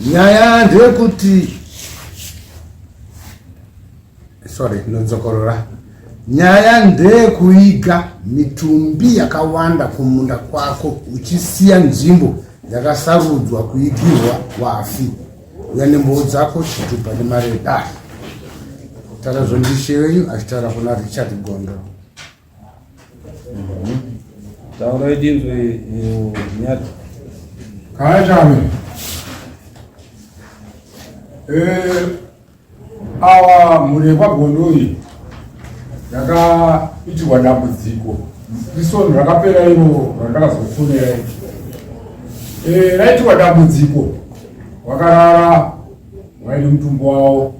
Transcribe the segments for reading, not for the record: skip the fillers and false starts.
Nyaya ndeyekuti sorry, ndodzokorora. Nyaya ndeyekuiga mitumbi yakawanda kumunda kwako uchisiya nzvimbo yakasarudzwa kuigirwa wafi. Uya nembowo dzako, chitupa nemari yedare. Tarazvondishe wenyu achitaura kuna Richard Gondo. Taurai tinzwe nyati. Kaya chame. Eh, awa mhuri yekwaGondo iyi yakaitirwa dambudziko isvondo rakapera iro randakazofonera iri. Eh, raitirwa dambudziko wakarara waine mutumbi wavo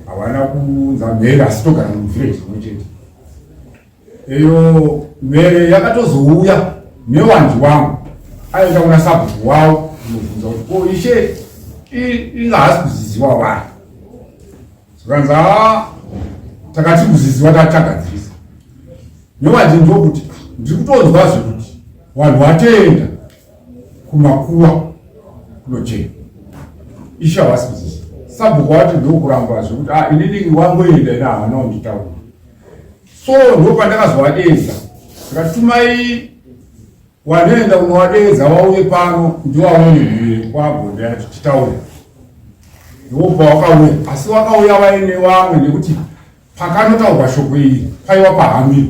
havana kuunza mhere asi togara muvillage rimwe chete iyo mhere yakatozouya newanji wangu aenda kuna sabhuku wavo kunobvunza kuti ko ishe inga haasi kuziziwa wani zvikanzi haa takati kuziziwa tatagadzirisa newanji ndokuti ndiri kutonzwa zvekuti vanhu vatoenda kumakuwa kunochena ishe havasi kuziziva sabhuku wati ndokuramba zvekuti ah, inini wangoenda ina havana kunditaura so ndopandakazovadeedza ndikatumai wanoenda unovadeedza vauye pano ndiwaone mhuri kwagonda yacho titaure ndobva wakauya asi wakauya vaine vamwe nekuti Pakanotaurwa shoko iri paiva pahamiro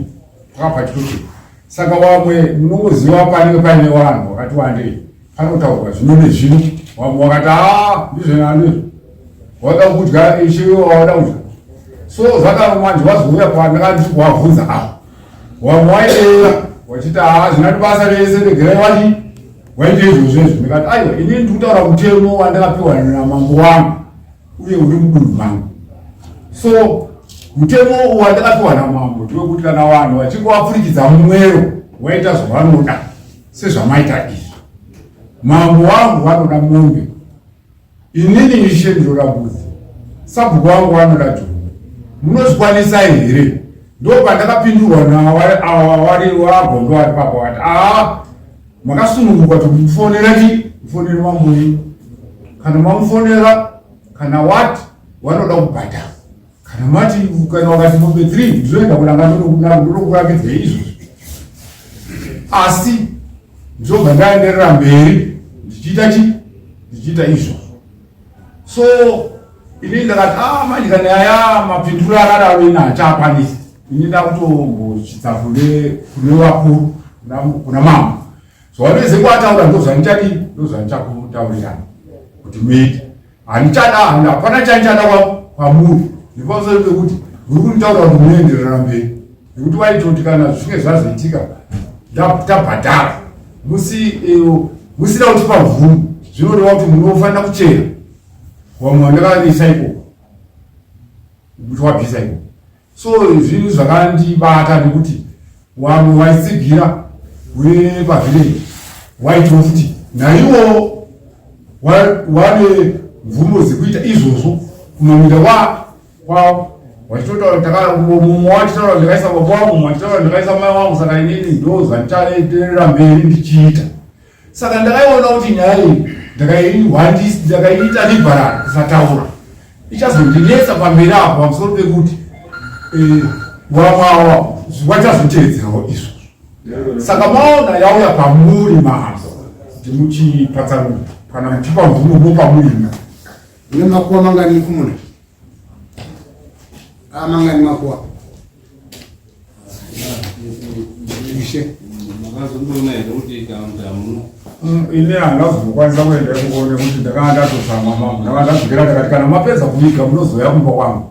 pakabva chitochero saka vamwe munongoziva panenge paine vanhu vakati wandei panotaurwa zvino nezvino vamwe vakati aa ndizvenandizvo wada kudya ishe wawada kudya so zvadaro manje vazouya pandakandiri kuvabvunza ava vamwe vaideera vachiti haa zvina basa rese regerai vachi waite izvozvo izvo ndikati aiwa inini ndikutaura mutemo wandakapiwa namambo wangu uye uri mudunhu mangu so mutemo wandakapiwa namambo ndewekuti kana vanhu vachinge vapfurikidza mumwero waita zvavanoda sezvamaita izvi mambo wangu vanoda mombe inini ishe ndinoda mbudzi sabhuku wangu vanoda jongwe munozvikwanisa here ndopandakapindurwa navari vagondo vari papa vati aa makasununguka kuti mufonera chi mufonere mambo wenyu kana mamufonera kana wati wanoda kubhadhara kana mati kana wakati mombe 3 ndinoenda kunanga ndonokurakidzei izvozvo asi ndinobva ndaenderera mberi ndichiita chi ndichiita izvozvo so ini ndakati ah manje kana yaya mapinduro akadaro ini haachakwanisi ini ndakutombosvitsa kune kune vakuru kuna mama zvavaneze kuataura ndo zvandichadii ndo zvandichakutaurirana kuti muite handichada hapana chandichada kwamuri nepamusoro pekuti muri kunditaura kuti munoenderera mberi nekuti vaitoti kana zvichinge zvazoitika tabhadhara musi eh, musina kutipa mvumo zvinoreva kuti munofanira kuchera vamwe vandakaisa ikoko kuti wabvisa ikoko so zvinhu zvakandibata nekuti wamwe waitsigira wepavhileji waitiwo futi naiwo wane mvumo dzekuita izvozvo kunomira kwavo wachitotaura mumwe wachitaura ndakaisa baba wangu mumwe achitaura ndakaisa mai wangu saka inini ndo zvandichaenderera mberi ndichiita saka ndakaiona kuti nyaya iyi ndakaiita liberal kusataura ichazondinetsa pamberi apo pamusoro pekuti eh, wamwawa wachazoteedzerawo izvozvo saka maona yauya pamuri mambo kuti muchipatsanura kana muchipa mvumo mopa murima Une makuwa mangani kumuna? Ah, mangani makuwa? Ishe. Makazondiona here kuti kana hamuna? Mm, ini handazokwanisa kuenda ikoko nekuti ndakanga ndatotsamwa mambo ndakanga ndadzokera ndakati kana mapedza kuviga munozouya kumba kwangu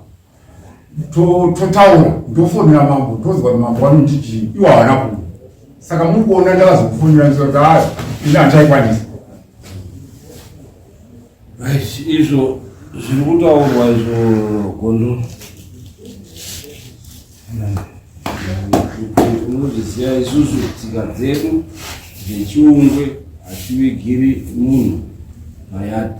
totaura ndofonera mambo ndonzwa kuti mambo vanoti chii iwo havana kuuya saka muri kuona ndakazokufonera ndikati hayi ini handichaikwanisa Right, izvo zviri kutaurwa izvo gondo unozviziva isusu tsika dzedu dzechiungwe hativigiri munhu payadhi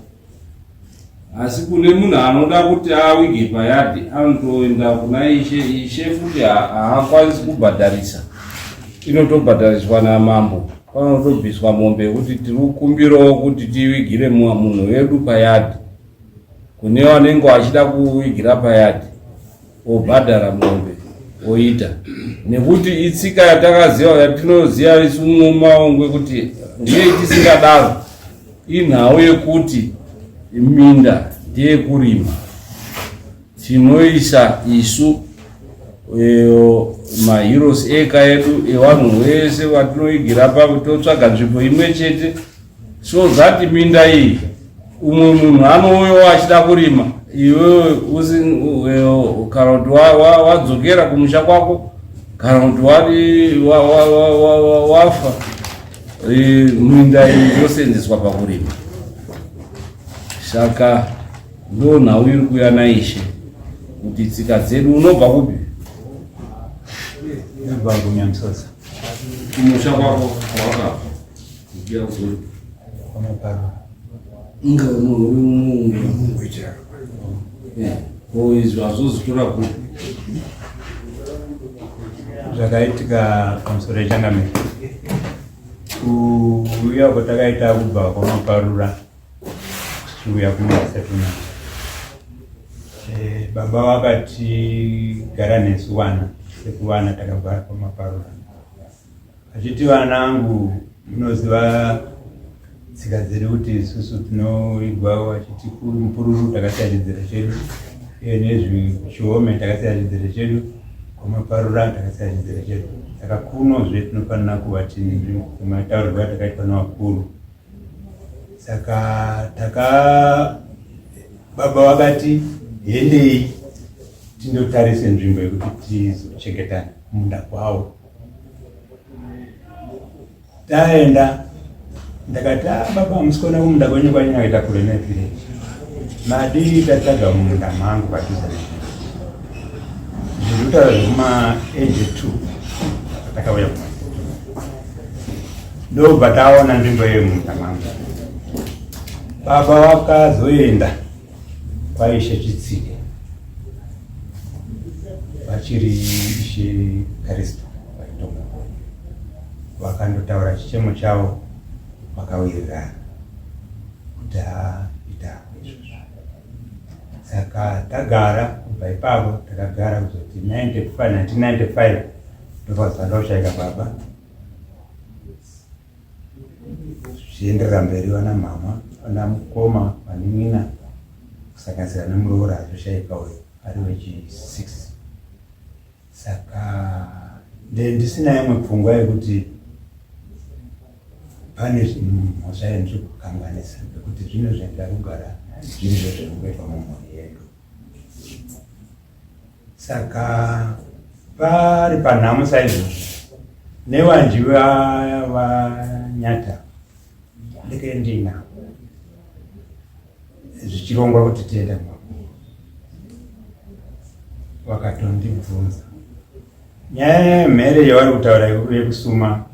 asi kune munhu anoda kuti awige payadhi anotoenda kuna ishe ishe futi haakwanisi kubhadharisa inotobhadhariswa namambo. Panotobviswa mombe yekuti tiri kukumbirawo kuti tivigire munhu wedu payadhi. Kune vanenge vachida kuvigira payadhi obhadhara mombe oita, nekuti itsika yatakaziva yatinoziva isu mumaongwe kuti ndiye tisingadaro. Inhau yekuti minda ndeyekurima, tinoisa isu maheroes eka edu evanhu vese vatinoigira pa totsvaga nzvimbo imwe chete, so that minda iyi umwe munhu anouyawo achida kurima, iwewe kana kuti wadzokera kumusha kwako, kana kuti wafa, minda iyi yosenzeswa pakurima. Saka ndo nhau iri kuuya naishe kuti tsika dzedu. Unobva kupi? Ndobva kuNyamusosa. Kumusha kwako kwawakabva kuuya kuzori? Kwamaparura. Inga munhu ko izvi hazvozitora kupi? Zvakaitika pamusoro yechangamire, kuuya kwatakaita kubva kwaMaparura tichiuya kumasettlement, baba vakatigara nesu vana sekuvana takabva kwaMaparura, achiti, "Vanangu, munoziva tsika dzedu kuti isusu tinoigwawo," achiti, "kuMupururu takasiya chidziro chedu, uye nezvichiome takasiya chidziro chedu, kwaMaparura takasiya chidziro chedu, saka kunozve tinofanira kuva tine nzvimbo semataurirwo atakaitwa nevakuru." Saka taka baba vakati, "Hendei tindotarise nzvimbo yekuti tizochengetana munda kwawo." Taenda, ndakati, "Ah, baba, hamusi kuona kumunda kwenyu kwanyanya kuita kure nevillage? Madii tatsvaga mumunda mangu padhuze nevillage?" Zviri kutaura zvekuma 82 takauya kuma, ndobva taona nzvimbo iyo mumunda mangu. Baba vakazoenda kwaIshe Chitsike, vachiri Ishe Kristu vaitonga, vakandotaura chichemo chavo, vakawirirana kuti ita izvozvo. Saka tagara kubva ipapo, takagara kuzoti 95, 1995 ndopazotanga kushaika baba. Zvichienderera mberi, vana mama, vana mukoma, vanin'ina, kusanganisira nemuroora azoshaika uyu ari wechi6. Saka ndisina imwe pfungwa yekuti pane mhosva yandiri kukanganisa, nekuti zvino zvaida kugara zviri zvo zvinongoitwa mumhuri yedu. Saka pari panhamo saizvozvo, nevanji vanyata ndike ndinavo zvichirongwa kuti tienda kumakuru, vakatondibvunza nyaya yemhere yavari kutaura yekusuma.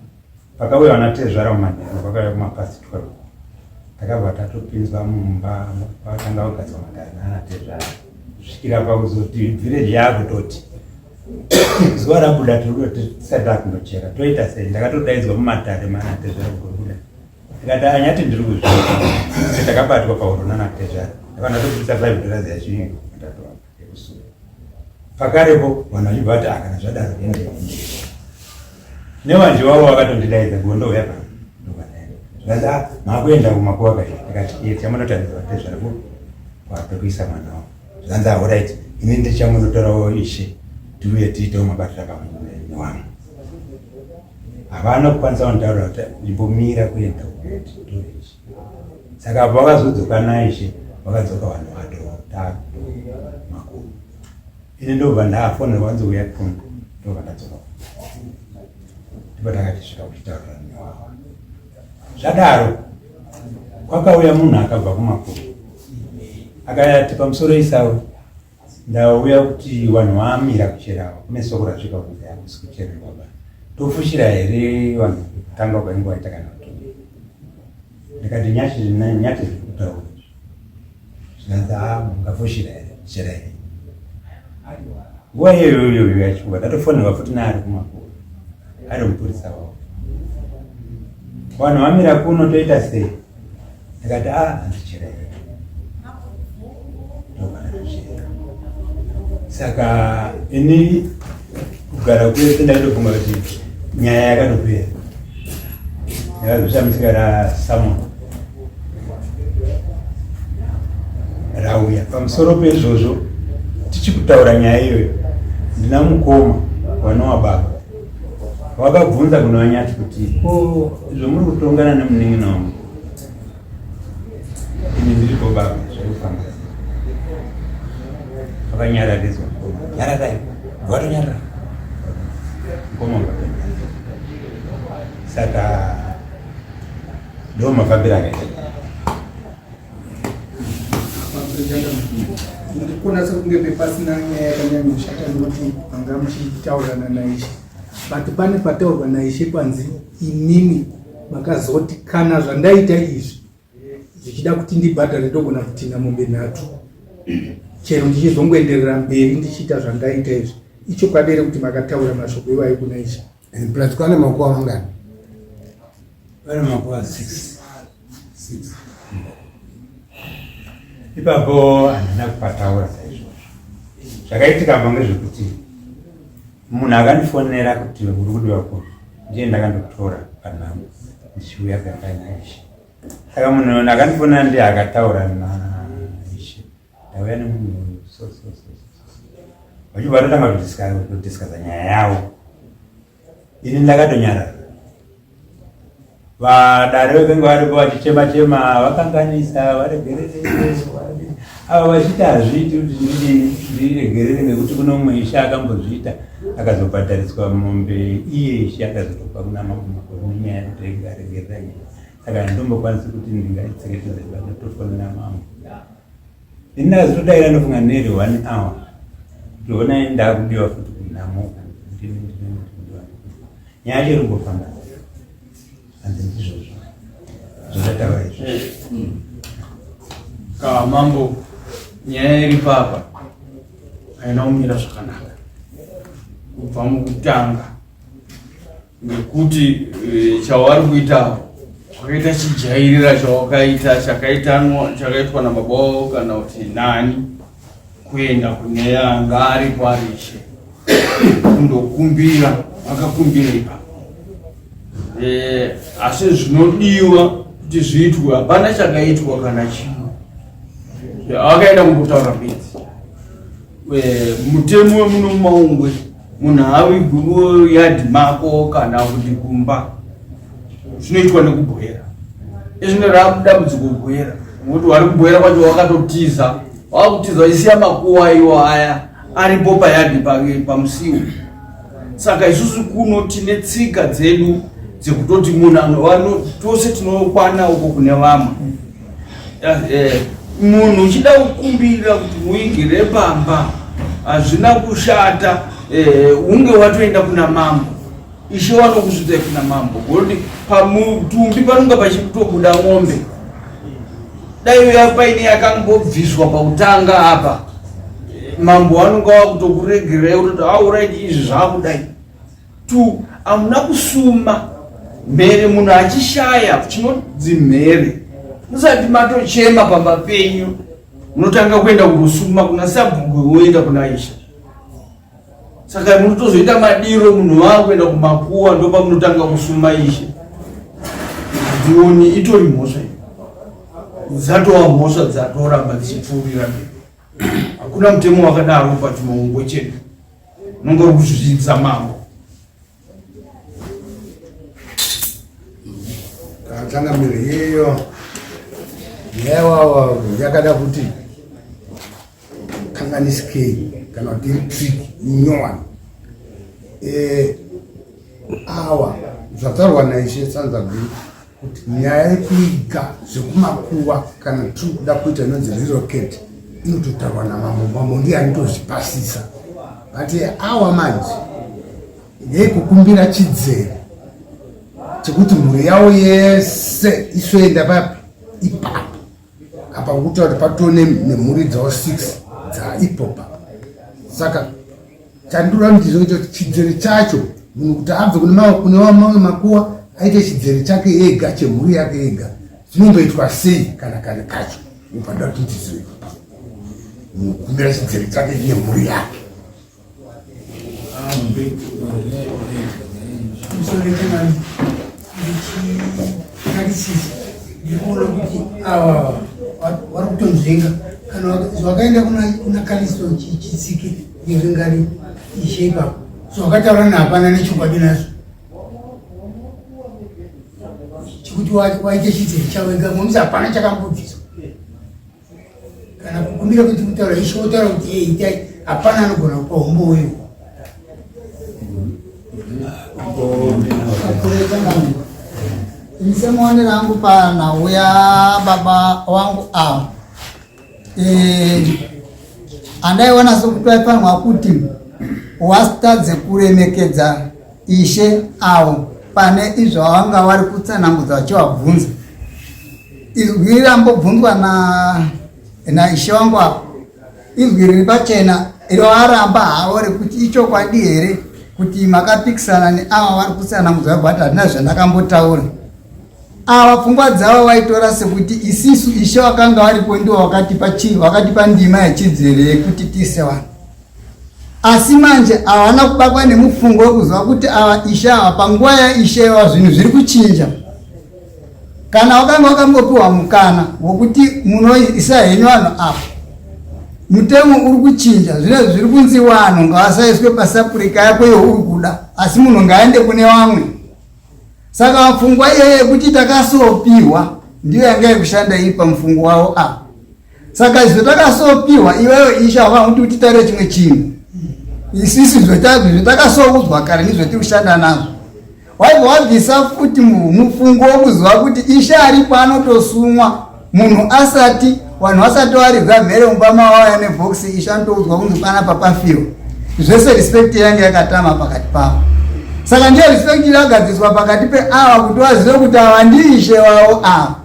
Pakauya vana tezvara mumanheru, vakauya kumapast 12, takabva tatopinzwa mumba, pakatanga kugadzwa matare naana tezvara, kusvikira pakuzoti village yaakutoti zuva rabuda, tisati takundochera, toita sei? Ndakatodaidzwa mumatare maana tezvara kugobuda, ndikati, "Anyati, ndiri kuzviita." Takabatwa pahuro nana tezvara, ndakava ndatobudisa $5 yachiyungu yekusuma. Pakarepo vanhu vachibva vati, "Ah, kana zvadaro ende." Nevanji vavo vakatondidaidza, "Gondouya pano." Zvikanzi, "Ah, maakuenda kumakuva kai?" Ndikati, "Iye, tichamunotaridza vatezvara kwapekuisa mwana wavo." Zvikanzi, "Alright, ini ndichamunotorawo ishe, tiuye tiitewo mabatira pamwe newamwe." Havana kukwanisa kunditaurira kuti ndimbomira kuenda kuti tore ishe. Saka apo vakazodzoka naishe, vakadzoka vanhu vatotakuto makuru. Ini ndobva ndafonerwa, vanzi, "Uya kuno." Ndobva ndadzoka, ndipo takatisvika kuchitaurira newawa. Zvadaro kwakauya munhu akabva kumakuru, akati, "Pamusoro isawe, ndauya kuti vanhu vamira kucherawo, kune soko rasvika kunzi hakusi kuchererwa ba, tofushira here vanhu kutanga kwainge waita kana kuti?" Ndikati, "Nyati, nyati zviri kutaura izvi." Zvikanzi, "A, mungafushira here? Chera here?" Nguva iyoyo iyoyo yachiuka, ndatofonerwa futi naari kumakuru, ari mupurisa wavo. Vanhu vamira kuno toita sei? Ndikati a ah, handichirei. Ndobva Saka ini kugara kwese ndaitofunga kuti nyaya yakatopera. Ndakazoshamisika raSamon rauya. Pamusoro peizvozvo tichikutaura nyaya iyoyo ndina mukoma wanowa baba wakabvunza kuna vanyati kuti ko zvomuri kutongana nemunin'ina wangu ini ndiripo baba zvirikufamba vakanyararidzwa mukoma nyararai vatonyarara mukoma vatonyarara saka ndo mafambiro akaita ndikuona sekunge pepasina nyaya yakanyanya kushata nekuti manga muchitaurirana naishe but pane pataurwa naishe panzi inini makazoti kana zvandaita izvi zvichida kuti ndibhadhare ndogona kutinha mombe nhatu chero ndichizongoenderera mberi ndichiita zvandaita izvi ichokwadi here kuti makataura mashoko iwayo kuna ishe eh, plus kwane makuva mangani pane makuva 6 ipapo handina kupataura saizvozvo zvakaitika pa ngezvekuti munhu akandifonera kuti uri kudiwa kuno ndiye ndakandotora panhamo ndichiuya kakainaishe saka munhu akandifonera ndiye akataura naishe ndauya nemunhu so so so vachibva vatotanga kudiscussa nyaya yavo ini ndakatonyarara vadare vekenge varipo vachichema chema vakanganisa varegerere ava vachiti hazviiti kuti ndidini ndiregerere ngekuti kuno mumwe ishe akambozviita akazobhadhariswa mombe iye ishe akazotopa kuna mambo makore nenyaya yekuti rege aregerera nyaya saka handimbokwanisi kuti ndingaitseketedze ndatofonera mambo ini ndakazotodaira ndofunga neri one hour kuti honai ndakudiwa futi kunhamo nyaya yacho iri kungofamba hanzi ndizvozvo zvandataura izvo ka mambo nyaya iri papa haina kumira zvakanaka kubva mukutanga nekuti eh, chawari kuita wakaita chijairira chawakaita chakaitwa nababa wavo kana kuti nani kuenda kune anga aripo ari ishe kundokumbira vakakumbira ipapo eh, asi zvinodiwa kuti zviitwe hapana chakaitwa kana chimwe vakaenda kungotaura bedzi Eh, mutemo wemuno mumaungwe munhu haavigwi muyadhi mako kana kuti kumba zvinoitwa nekubhoera izvino raakudambudziko kubhoera nokuti wari kubhoera kwacho wakatotiza wakutiza isiya makuwa iwo aya aripo payadhi pamusiwo saka isusu kuno tine tsika dzedu dzekutoti munhu tose tinokwana uko kune vamwe Eh, munhu uchida kukumbira kuti muigire pamba hazvina kushata eh, unge watoenda kuna mambo ishe wanokusvitsai kuna mambo ngokuti pamutumbi panonga pachitobuda mombe dai uya paine yakangobviswa pakutanga apa mambo wanonga wakutokuregerai kutoti auraiti izvi zvakudai to hamuna kusuma mhere munhu achishaya chinonzi mhere musati matochema pamba penyu munotanga kuenda kunosuma kuna sabhuku woenda kuna isha saka munotozoita madiro munhu waakuenda kumakuwa ndopamunotanga kusuma ishe handioni itori mhosva iyo dzatova mhosva dzatoramba dzichipfuurira mberi hakuna mutemo wakadaro pachimaungwe chedu unonge uri kuzvidza mambo Changamire iyeyo nyaya yakada kuti kanganisikei kana kuti iri trick inyowani eh, awa zvataurwa naishe tsanzaguru kuti nyaya yekuiga zvekumakuva kana tiri kuda kuita inonzi relocate inototaurwa namambo mambo ndiye anotozvipasisa but awa manje ndeyekukumbira chidzero chekuti mhuri yavo yese isoenda papi ipapo apa kutaura kuti patone nemhuri dzavo six dzaipopa saka chandinoda ndizvo kuti chidzero chacho munhu kuti abve kune mamwe makuwa aite chidzere chake ega chemhuri yake ega zvinomboitwa sei kana kare kacho upada kuti ndizive mukumbira chidzere chake nemhuri yake. Ndikuona kuti ava vari kutonzvenga kana zvakaenda kuna Kalisto Chitsike neringari ishe ipapo zvakataura nahapana nechokwadi nazvo chekuti waite chidziri chavo ega ngomusi hapana chakambobviswa kana kukumbira kuti kutaura ishe wotaura kuti ei itai hapana anogona kupa umbowo iwo. Ini semaonero angu panhau yababa wangu ava andaiona sekuti vaifanirwa kuti wasitadze kuremekedza ishe avo pane izvo vanga vari kutsanangudza vachivabvunza. Izwi rambobvunzwa naishe wangu ava izwi riri pachena iro aramba havo rekuti ichokwadi here kuti makapikisana neava vari kutsanangudza vabva vati handina zvandakambotaura. Ava pfungwa dzavo vaitora sekuti isisu ishe vakanga varipo ndivo vakatipa chii, vakatipa ndima yechidzere yekuti tiise vanhu. Asi manje havana kubatwa nemufungo wekuziva kuti ava ishe ava panguva yaishe ava zvinhu zviri kuchinja. Kana wakanga wakambopiwa mukana wokuti munoisa henyu vanhu apa, mutemo uri kuchinja, zvino zviri kunzi vanhu ngavasaiswe pasapurika yako iyo uri kuda, asi munhu ngaaende kune vamwe. Saka pfungwa iyoyo yekuti takasopiwa ndiyo yanga iri kushanda iri pamufungo wavo apa. Saka izvo takasopiwa iwewe isha wakaona kuti utitaure chimwe chinhu, isisu zvetakasoudzwa kare ndizvo tiri kushanda nazvo. Waibva wabvisa futi mufungo wekuziva kuti ishe aripo anotosumwa munhu asati vanhu vasati varidza mhere mumba mavauya nebhokisi, ishe anotoudzwa kunzi panapa pafiwa. Zvese respect yange yakatama pakati pavo. Saka ndiyo respect yagadziriswa pakati peava kuti vazive kuti ava ndiishe wavo ava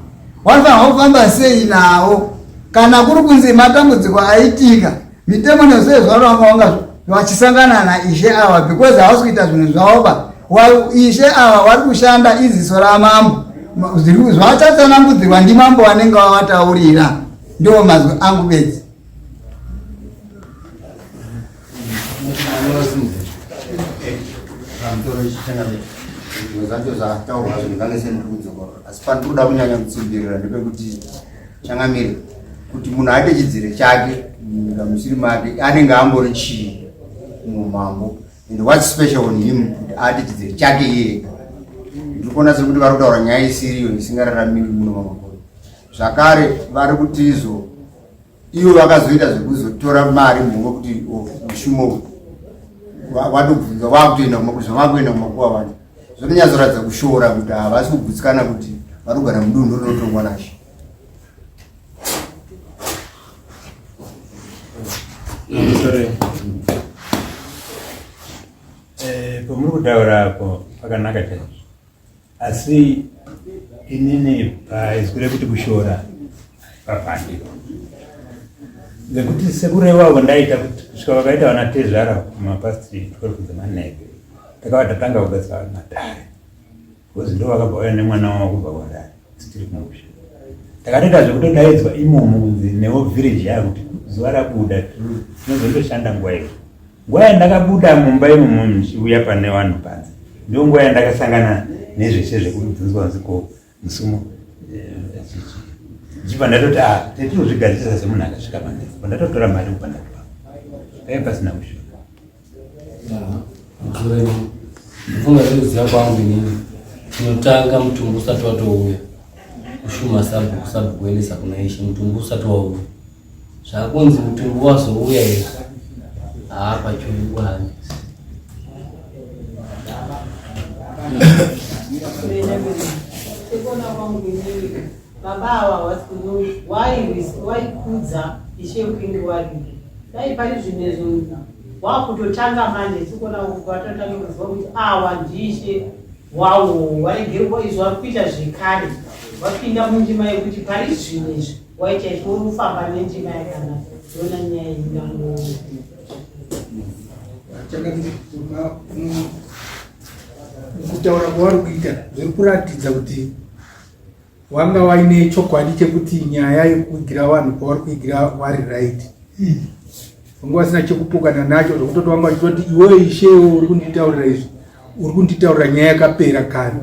vanofanirwa kufamba sei navo. Kana kuri kunzi matambudziko aitika, mitemo nezvose zvavaramba vanga vachisangana naishe ava because havasi kuita zvinhu zvavo ba. Ishe ava vari kushanda iziso ramambo, zvavachatsanangudzirwa ndimambo vanenge vavataurira. Ndiwo mazwi angu bedzi. Zvimwe zvacho zvataurwa zvingange sendiri kudzokorora, asi pandiri kuda kunyanya kutsimbirira ndepekuti changamire kuti munhu aite chidzire chake munyika musiri make anenge ambori chii mumambo, and what's special on him kuti aite chidzire chake iye ega. Ndiri kuona sekuti vari kutaura nyaya isiriyo isingararamiwi muno mamakore. Zvakare vari kuti izvo ivo vakazoita zvekuzotora mari mhomho kuti mushumo watobvunzwa vakutoenda kumakuva, zvavakuenda kumakuva vacho zvinonyatsoratidza kushora kuti havasi kugutsikana kuti vari kugara mudunhu rinotongwa nashe. Pamuri kutaura apo pakanaka chaizvo, asi inini paizwi rekuti kushora papandi, ngekuti sekureva kwandaita kuti kusvika vakaita vana tezvara kumapast 12 dzemanheru takava tatanga kugadzira matare, because ndo vakabva vauya nemwana wavo kubva kuHarare tiri kumusha. Takatoita zvekutodaidzwa imomo kunzi newo village yakuti zuva rabuda tinozondoshanda nguva iyo. Nguva yandakabuda mumba imomo ndichiuya pane vanhu panze ndo nguva yandakasangana nezvese zvekubvunzwa kunzi ko musumo ndichibva ndatoti a tetinozvigadzirisa semunhu akasvika panze, ndatotora mari kubva ndatopa paive pasina kushora. Mfunga zvekuziva kwangu inini tinotanga mutumbi usati watouya kushuma sabhuku, sabhuku kuendesa kuna ishe mutumbi usati wauya. Zvakunzi mutumbi wazouya izvi haa pachuyukwa handisi. Sekuona kwangu inini baba ava havasi kuno waikudza ishe kwingi waripo, dai pari zvimwe zvinhu wakutotanga manje sikuona vatotanga kuziva kuti awa ndiishe wawo waregerwa izvo vari kuita zvekare vapinda mundima yekuti pari zvino izvi waita izvi uri kufamba nendima yakanaka yona nyaya ingango. Kutaura kwavari kuita zviri kuratidza kuti wanga waine chokwadi chekuti nyaya yekuigira vanhu kwavari kuigira vari right. Vanga vasina chekupokana nacho zvekutoti vanga vachitoti iwewe ishewo uri kunditaurira izvi, uri kunditaurira nyaya yakapera kare.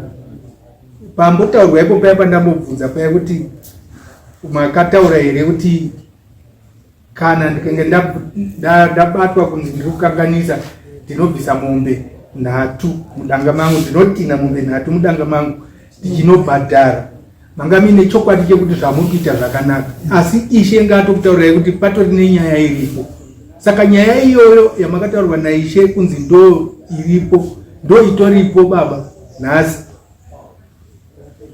Pambotaurwa ipo paya pandambobvunza paya kuti makataura here kuti kana ndikange ndabatwa kunzi ndiri kukanganisa ndinobvisa mombe nhatu mudanga mangu, ndinotina mombe nhatu mudanga mangu ndichinobhadhara. Manga muine chokwadi chekuti zvamuri kuita zvakanaka, asi ishe ngaatokutaurirai kuti patori nenyaya iripo. Saka nyaya iyoyo yamakataurwa naishe kunzi ndo iripo, ndo itoripo baba nhasi,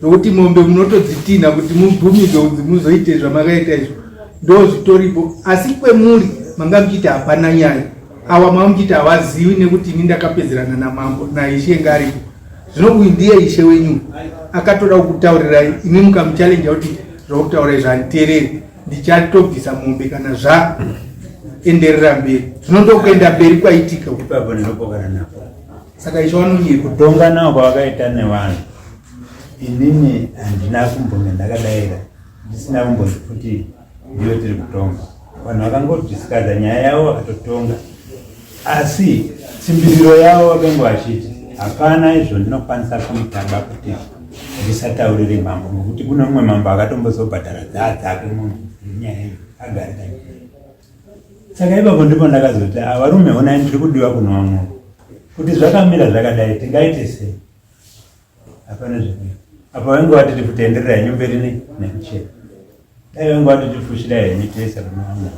nokuti mombe munotodzitinha kuti mubvumidzwe kunzi muzoite zvamakaita izvo, ndo zvitoripo. Asi kwemuri manga muchiti hapana nyaya, awa manga muchiti havazivi nekuti ini ndakapedzerana namambo naishe ngaripo. Zvino uyu ndiye ishe wenyu akatoda kukutaurirai, imi mukamuchalenja kuti zvakutaura izvo handitereri, ndichatobvisa mombe kana zvaenderera mberi. Zvino ndokuenda mberi kwaitika ipapo ndinopokana napo. Saka ishe vanonyepa. Kutonga nawo kwavakaita nevanhu, inini handina kumbonge ndakadaira, ndisina kumbonzi futi ndiyo tiri kutonga. Vanhu vakangodisikaza nyaya yavo vakatotonga, asi tsimbiriro yavo vakange vachiti hapana izvo ndinokwanisa kuitaba kuti ndisataurire mambo, nokuti kune umwe mambo akatombozobhadhara dzaa dzake munhu nenyaya iyo agare nayo. Saka ipapo ndipo ndakazoti, ah, varume honai ndiri kudiwa kuno vamwe kuti zvakamira zvakadai tingaite sei? Hapana zvekuita apa. Vainge vatiti futi enderera henyu mberi nekuchera, dai vainge vatiti fushira henyu toisa kuna vamwe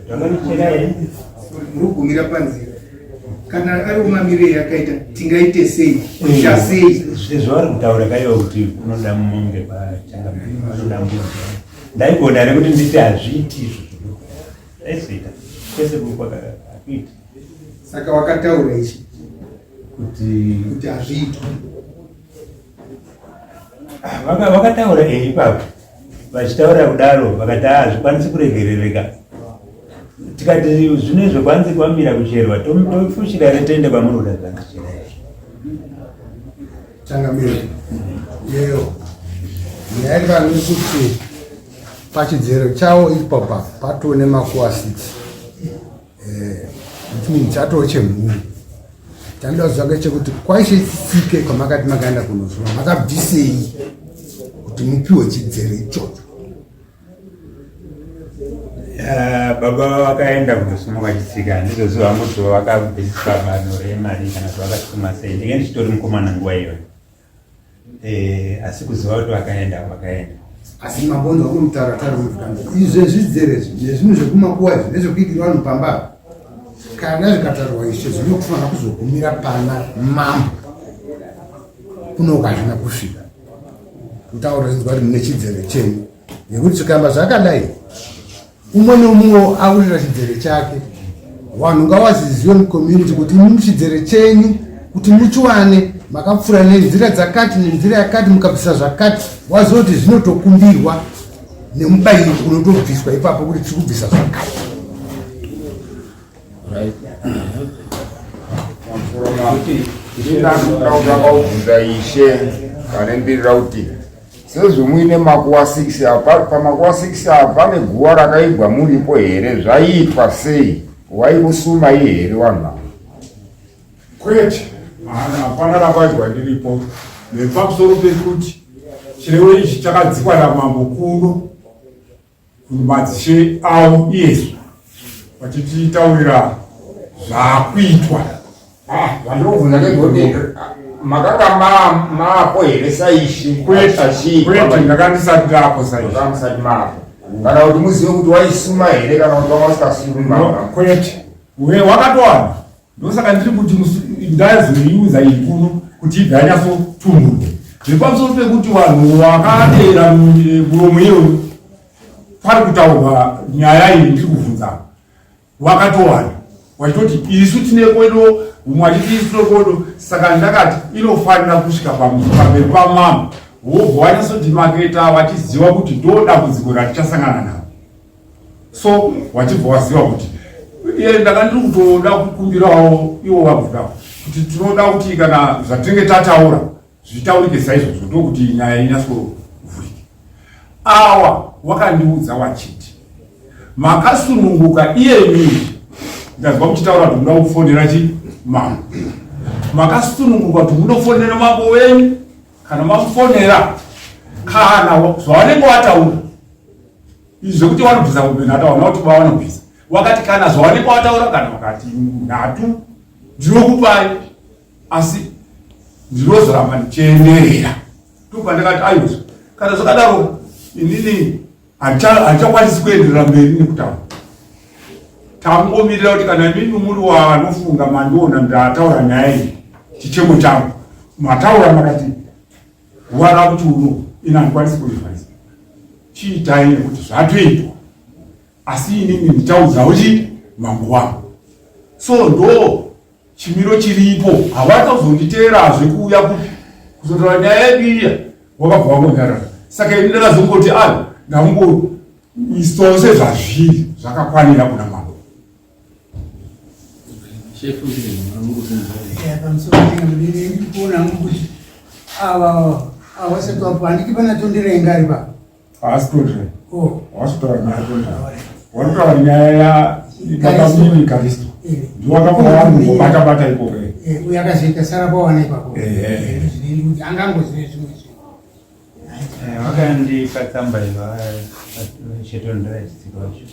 vanganochera henyu. Murikugumira panzira kana ari mamiriro yakaita tingaite sei kuita sei? Sezvavari kutaura kaiwa kuti kunoda mombe kwachangamire, kunoda mbudzi, ndaigona here kuti nditi hazviiti izvo? Ndaizoita kwese hakuiti. Saka wakataura ichi kuti hazviitwi. Vakataura ipapo vachitaura kudaro vakati hazvikwanisi kuregerereka. Tikati zvino izvo kwanzi kwamira kucherwa, tofushira here toende kwamuri kuda zvandichera izvo? Changamire, yeyo nyaya iri pano kuti pachidzero chawo ipapa patoo nemakuwa 6, which means chatoo chemhuri. Chandoda kuziva ngechekuti kwaishe Chitsike kwamakati makaenda kunozviwa, makabvisei kuti mupiwe chidzero ichocho? Baba vakaenda kundosuma kwaChitsika, handizoziva hangu kuti vakabviswa bano remari kana kuti vakasuma sei. Ndinge ndichitori mukomana nguva iyoyo, asi kuziva kuti vakaenda vakaenda. Asi mabonzo akumutaura tari muzvikanzi izvo zvidzere izvi nezvinhu zvekumakuwa izvi nezvekuigira vanhu pamba, kana zvikataurwa ishe zvinofanira kuzogumira pana mambo kunoku hazvina kusvika. Kutaura zvinzwa kuti mune chidzere chenyu, nekuti zvikamba zvakadai umwe neumwe akutoita chidzere chake. Vanhu ngavazizive mucommunity kuti imi muchidzere chenyu kuti muchiwane makapfuura nenzira dzakati nenzira yakati mukabvisa zvakati, waziva kuti zvinotokumbirwa nemubayiro unotobviswa ipapo kuti tiri kubvisa zvakati. Ndinoda ishe vane mbirira kuti sezvo muine makuwa 6 apa, pamakuwa 6 apa pane guwa rakaigwa muripo here? Zvaiitwa sei? Waikusumai here vanhu ava? Kwete, hapana rakaigwa ndiripo. Nepamusoro pekuti chirevo ichi chakadzikwa namambo kuno madzishe avo iyesu vachititaurira zvakuitwa. Vandinobvunza ndezvekuti makanga maapo here saishe? Kwete, ndanga ndisati ndapo saishe. Ndanga musati maapo. Kana kuti muzive kuti waisuma here kana kuti wanga usikasumi? Kwete, uye wakatowana. Ndosaka ndiri kuti ndazoiudza iyi kuno kuti ibve yanyatsotumburwa. Zvepamusoro pekuti vanhu vakateera muromo iyoyo pari kutaurwa nyaya iyi ndiri kubvunza wakatowana wachitoti isu tine kodo, umwe achiti isu tine kodo. Saka ndakati inofanira kusvika pamberi pamambo, wobva wanyatsodimaketa vachiziva kuti ndo dambudziko ratichasangana naro. So wachibva waziva kuti iye ndanga ndiri kutoda kukumbirawo iwo vabvuda Kuti tinoda kuti kana zvatinenge tataura zvitaurike saizvozvo ndokuti nyaya inyatsovhurike. Awa wakandiudza wachiti makasununguka iyemi ndazwa muchitaura kuti muda kufonera chi mambo makasununguka kuti munofonera mambo wenyu kana mamufonera kana zvavanenge wataura izvi zvekuti vanobvisa mombe nhatu havana kuti vavanobvisa wakati kana zvavanenge wataura kana wakati nhatu ndinokupai asi ndinozoramba ndichienderera ndopandakati aiwa kana zvakadaro inini handichakwanisi kuenderera mberi nekutaura takungomirira kuti kana imimi muri wanofunga mandiona ndataura nyaya iyi chichemo changu mataura makati wara kuti uno ini handikwanisi kuivhaisa chiitai nekuti zvatoitwa asi inini ndichaudzawo chi mambo wangu so ndo chimiro chiripo havachazonditeerazve kuuya kupi kuzotaura nyaya yedu iya wakabva wangonyarara saka ini ndakazongoti ayo ndakungoisawo sezvazviri zvakakwanira kuna mambo ava avasati vapo handiti pana tondirenga ari pa haasi tondire oh. hawasi kutaura nyaya tondire wari kutaura nyaya ya babamunini karisto ndiwo akabva wamubata bata ikoko eh, uyo akazoita sara pawana ipapo eh, eh. angangozive zvimwe zvinhu vakandipa tsamba iva chetondira chitsiko vacho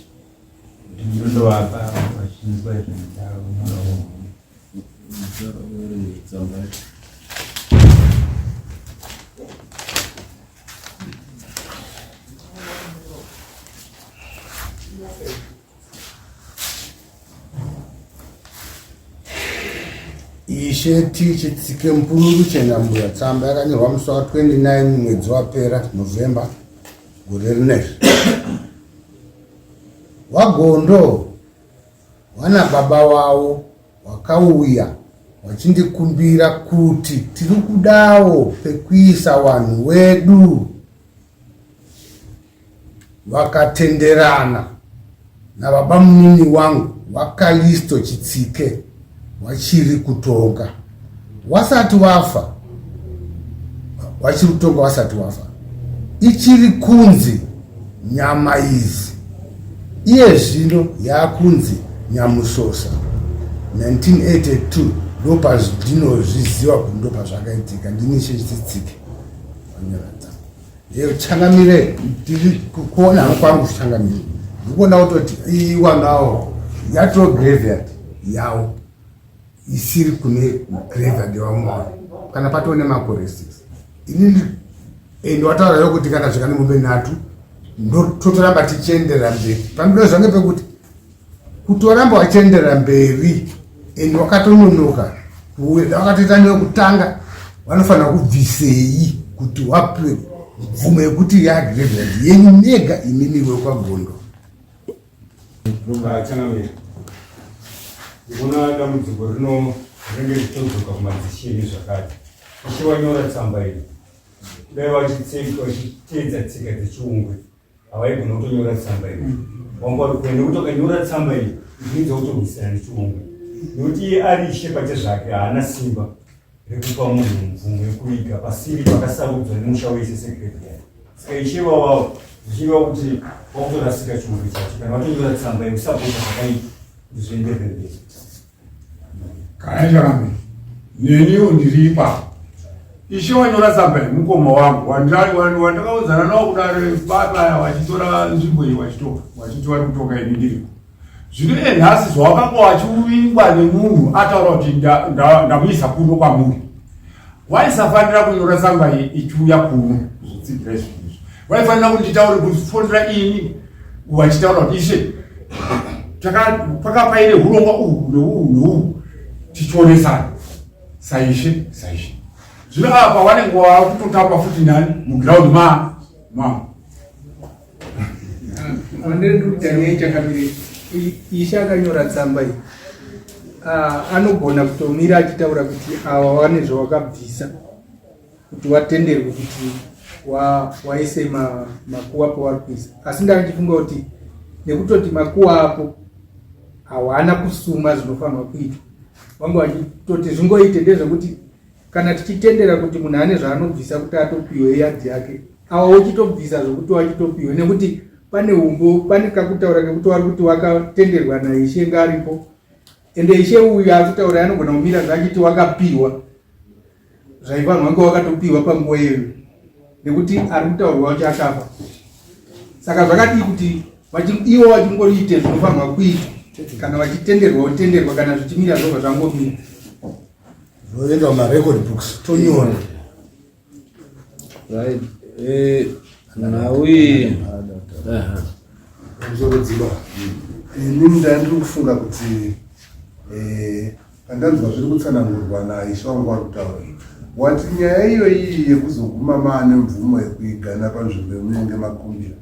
kuti ndondovapa vachinzwa izvo ndaunyora Ishe T Chitsike Mpururu Chenambuya tsamba yakanyorwa musi wa 29 mwedzi wapera November gore rineri. Wagondo wana baba wawo wakauya wachindikumbira kuti tiri kudawo pekuisa wanhu wedu. Vakatenderana nababamunini wangu waKalisto Chitsike wachiri kutonga wasati wafa wachiri kutonga wasati wafa ichiri kunzi nyama izi iye zvino yakunzi nyamusosa 1982 ndopazvindinozviziva kuti ndopazvakaitika ndini chechitsike wanyaradza Changamire ndiri kuona hangu kwangu changamire ndikuona kutoti iwanawo yatoo graveyard yawo isiri kune graveyard yavamwe kana patoo nemakore 6 ini and wataura yo kuti kana zvika nemombe nhatu totoramba tichienderera mberi panoda zvange pekuti kutoramba wachienderera mberi and wakatononoka kuenda wakatoita neyokutanga vanofanira kubvisei kuti wapiwe mvumo yekuti yagraveyard yenyu mega imimi wekwagondo Changamire, ndikuona dambudziko rino rinenge richitodzoka kumadzishe edu zvakare. Ishe wanyora tsamba iyi, kudai vachiteedza tsika dzechiungwe havaigona kutonyora tsamba iyi wanga uri kuenda nekuti akanyora tsamba iyi zvinoidza kutorwisana nechiungwe nekuti iye ari ishe pache zvake haana simba rekupa munhu mvumo yekuiga pasiri pakasarudzwa nemusha wese segraveyard saka ishe vavavo zvichireva kuti wakutorasika chiungwe chacho kana watonyora tsamba yekusapota zvakaipa kuti zvienderere mberi Kana chakamira neniwo ndiri ipapo. Ishe wanyora tsamba yemukoma wangu wandakaudzana nawo kudare baba vachitora nzvimbo iyi vachitoka vachiti vari kutoka ini ndiripo. Zvino iye nhasi zvawakanga wachiuvingwa nemunhu ataura kuti ndamuisa kuno kwamuri. Waisafanira kunyora tsamba iyi ichiuya kuno kuzotsigira izvi izvi. Waifanira kuti nditaure kufonera ini vachitaura kuti ishe pakapaine hurongwa uhu neuhu neuhu tichionesana saishe saishe. Zvino apa vanenge vakutotamba futi nani mugiraundi ma ma Vandiri ndikuita nyaya chakamire ishe akanyora tsamba iyi ah, anogona kutomira achitaura kuti awa wane zvawakabvisa kuti watenderwe kuti waise makuwa pawari kuisa asi ndandichifunga kuti nekutoti makuwa apo hawana kusuma zvinofanirwa kuitwa Vangu vachitoti zvingoite ndezvekuti kana tichitendera kuti munhu ane zvaanobvisa kuti atopiwe yadhi yake awa wochitobvisa zvekuti wachitopiwe nekuti pane umbo pane kakutaura kekuti wari kuti wakatenderwa naishe ngaaripo ende ishe uyu ari kutaura anogona kumira zvachiti wakapiwa zvaifanirwa kunge wakatopiwa panguva iyoyo nekuti ari kutaurwa wacho akafa saka zvakadii kuti ivo vachingoriite zvinofanirwa kuita kana vachitenderwa votenderwa kana zvichimira zvobva zvangomira zvoenda mumarecord books tonyora right eh, nhau iyi pamusoro dziba ini ndandiri kufunga kuti eh, pandanzwa zviri kutsanangurwa naishe wangu wari kutaura wati nyaya iyoyi yekuzoguma maane mvumo yekuigana panzvimbo yemunenge makumbira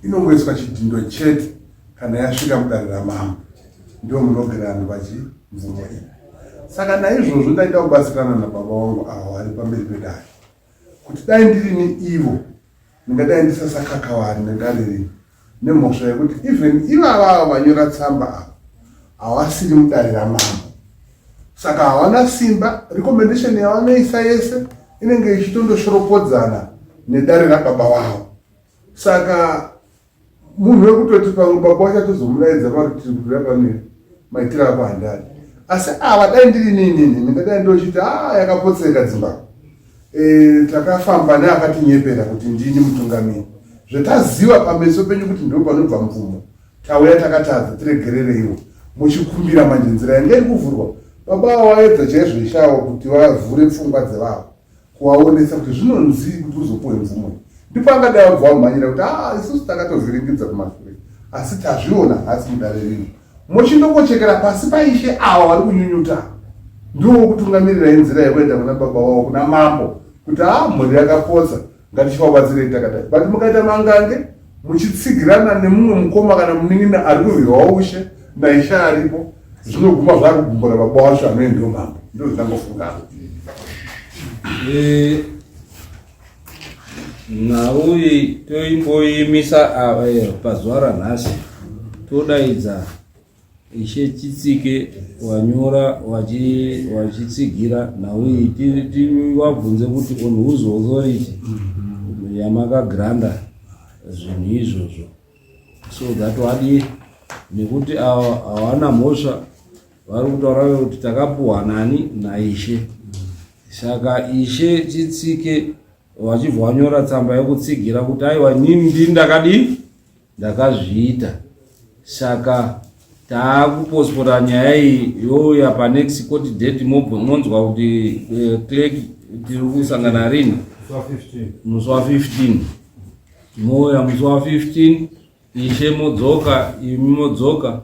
inongoiswa chidhindo chete kana yasvika mudare ramambo ndio munogara vanhu vachi mvumo iyi saka naizvozvo ndaida kubatsirana nababa wangu avo vari pamberi pedare kuti dai ndirini ivo ndingadai ndisasakakawari nedare rino nemhosva yekuti even ivava ava vanyora tsamba ava havasiri mudare ramambo saka hawana simba recommendation yavanoisa yese inenge ichitondoshoropodza nedare rababa wavo saka munhu wekutoti pamwe baba wachatozomudaidza parutivi kuti rapane maitiro ako handadi asi ava dai ndiri niinini ndingadai ndochiti a ah, yakapotseka dzimba e, takafamba neakatinyepera kuti ndini mutungamiri zvetaziva pameso penyu kuti ndo panobva mvumo tauya takatadza tiregerereiwo muchikumbira manje nzira yanga iri kuvhurwa baba avo vaedza chaizvo ishawo kuti vavhure pfungwa dzevavo kuvaonesa kuti zvinonzii kuti uzopuwe mvumo ndipo angadai wabva wamhanyira kuti a ah, isusu takatovhiringidza kumashure asi tazviona nhasi mudare rino mochindongochekera pasi paishe ava vari kunyunyuta ndiwo kutungamirirai nzira yekuenda kuna baba wavo kuna mambo kuti a ah, mhuri yakapotsa ngatichivabatsirei takadai but mukaita mangange muchitsigirana nemumwe mukoma kana munin'ina ari kurwirwawo ushe naishe aripo zvinoguma zvakugumbura baba wacho anoendiwo mambo ndo zvinangofunga eh, nhau iyi toimboimisa eh, pazuva ranhasi todaidza Ishe Chitsike wanyora wachitsigira nhau iyi tivabvunze kuti on whose authority yamakagranda zvinhu izvozvo so that wadii nekuti hawana mhosva vari kutaura kuti takapuhwa nani naishe saka ishe chitsike vachibva wanyora tsamba yekutsigira kuti aiwa inini ndini ndakadii ndakazviita saka taakupospora nyaya iyi youya panext court date monzwa kuti eh, clerk tiri kusangana rini musi wa 15 mouya musi wa 15 ishe modzoka imi modzoka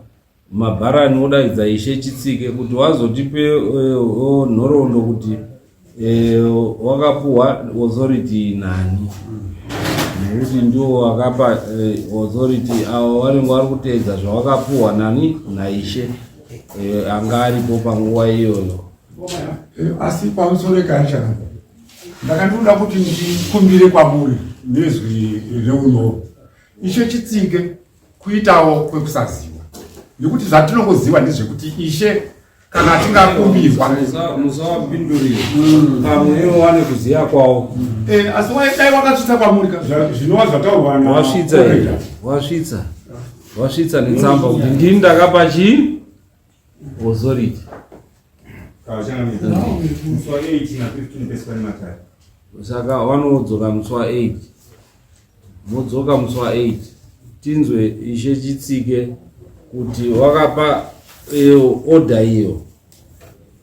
Mabharani odaidza Ishe Chitsike kuti wazotipe eh, oh, nhoroondo kuti eh, wakapuhwa authority nani nekuti ndiwo wakapa eh, authority avo vanenge vari kuteedza zvawakapuhwa nani naishe anga aripo panguva iyoyo asi pamusoro ekaishana ndakandinoda kuti ndikumbire kwamuri nezwi reuno ishe chitsike kuitawo kwekusaziva nekuti zvatinongoziva ndezvekuti ishe kana atingakumbirwa musawapindurira mm. pamwe iwo wane kuziva kwawo eh, asi dai wakasvitsa kwamuri zvinova zvataurwa wasvitsa wasvitsa wasvitsa netsamba kuti ndini ndakapa chii authority saka vanodzoka musi wa 8 modzoka musi wa 8 tinzwe ishe chitsike kuti wakapa order iyo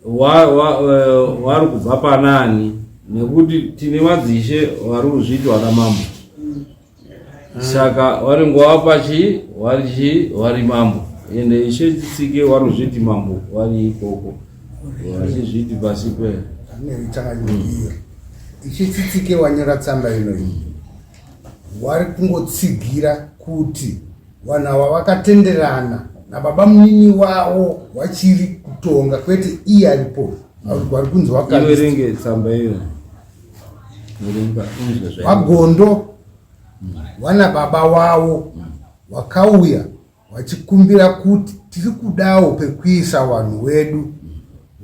eh, wari kubva panani nekuti tine madzishe vari kuzviiti vana mambo saka vanenge wapa chii wari chii wari mambo ende ishe chitsike wari kuzviti mambo wari ikoko vachizviti pasi pe ishe chitsike wanyora tsamba ino iyi wari kungotsigira kuti vanhu ava vakatenderana nababa munini wavo wachiri kutonga kwete iye aripo wari kunzi wakaverenge tsamba iyo Vagondo wana baba wavo wakauya wachikumbira kuti tiri kudawo pekuisa vanhu wedu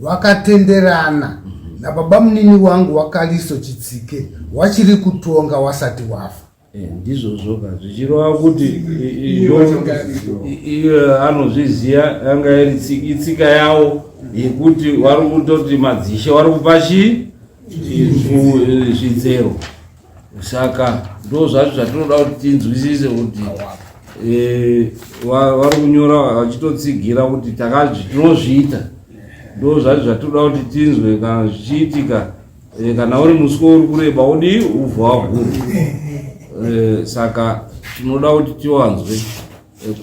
Wakatenderana nababa munini wangu waKaliso Chitsike wachiri kutonga wasati wafa. Eh, ndizvozvo ka zvichirova kuti iye anozviziva yanga iri itsika yawo yekuti vari kutoti madzishe vari kupa chii zvidzero saka ndo zvacho zvatinoda kuti tinzwisise kuti eh, vari kunyora vachitotsigira kuti tinozviita ndo zvacho zvatinoda kuti tinzwe kana zvichiitika eh, kana uri muswe uri kureba udii ubva waguru eh, saka tinoda kuti tiwanzwe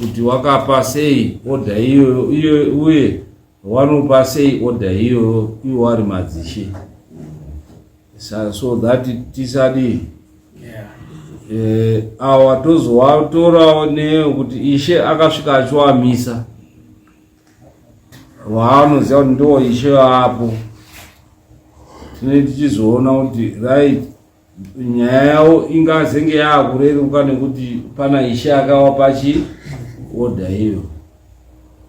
kuti wakapa sei odha iyoyo uye Wanopa sei order iyoyo iwo ari madzishe so that tisadii eh, awa tozowatorawo neyo kuti ishe akasvika achiwamisa waanoziva kuti ndo ishe vaapo tinee tichizoona kuti right nyaya yavo ingazenge yaakureruka nekuti pana ishe akawapa chi oda iyo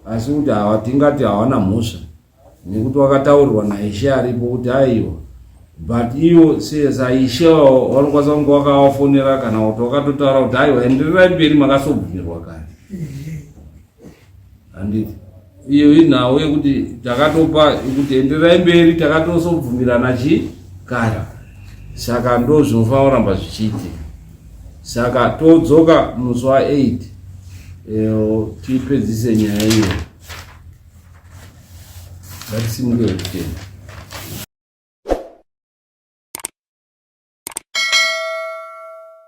asi kuti hawa tingati hawana mhosva nekuti wakataurirwa naishe aripo kuti aiwa but ivo saishe vanokwanisa kunge wakavafonera kana kuti wakatotaura kuti aiwa endererai mberi makasobvumirwa kare handiti iyo inhau yekuti takatopa kuti endererai mberi takatosobvumirana chi kare saka ndo zvinofanira kuramba zvichiitika saka todzoka musi wa 8 eh, tipedzise nyaya iyo ngatisimuke kutenda.